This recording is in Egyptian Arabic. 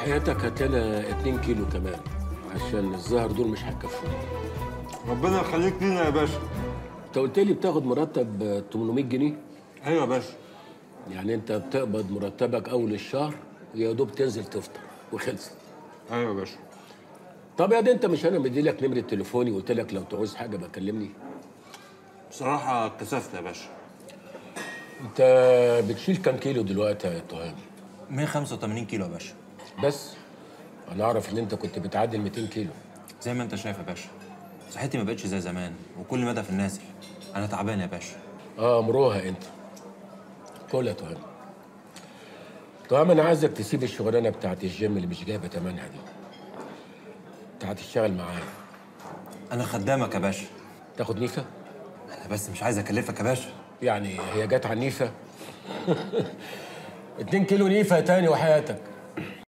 وحياتك هات لنا 2 كيلو كمان، عشان الظاهر دول مش هيكفونا. ربنا يخليك لينا يا باشا. انت قلت لي بتاخد مرتب 800 جنيه؟ ايوه يا باشا. يعني انت بتقبض مرتبك اول الشهر يا دوب تنزل تفطر وخلصت. ايوه يا باشا. طب يا دي انت مش انا مدي لك نمره تليفوني وقلت لك لو تعوز حاجة بكلمني؟ بصراحة اتكسفت يا باشا. انت بتشيل كام كيلو دلوقتي يا تهامي؟ 185 كيلو يا باشا. بس؟ انا اعرف ان انت كنت بتعدي 200 كيلو. زي ما انت شايف يا باشا، صحتي ما بقتش زي زمان وكل مدى في النازل. انا تعبان يا باشا. اه مروها انت. كل يا تهامي. تهامي انا عايزك تسيب الشغلانة بتاعت الجيم اللي مش جايبه تمنها دي. انت هتشتغل معايا. انا خدامك يا باشا. تاخد نيفه؟ انا بس مش عايز اكلفك يا باشا. يعني هي جت على النيفه؟ 2 كيلو نيفه تاني وحياتك.